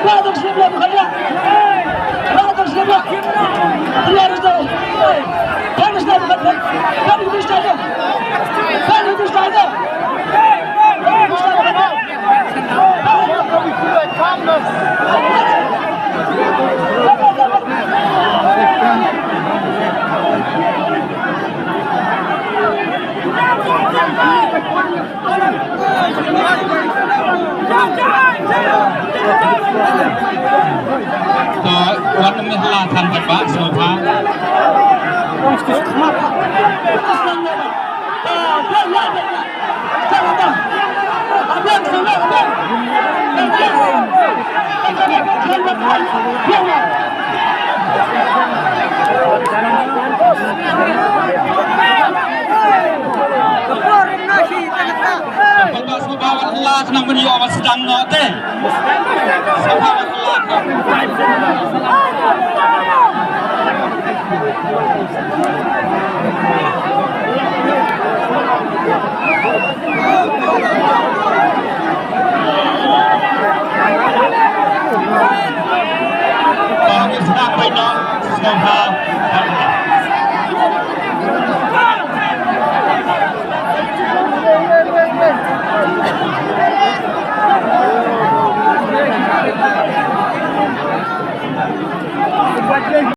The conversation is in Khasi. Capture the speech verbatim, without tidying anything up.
To, wat nym ïa la than paidbah sngewbha. Paidbah sngewbha wat la khnang ban ïoh ban sdang noh te. Sngewbha wat la khnang. Ba ngin sdang paidbah sngewbha.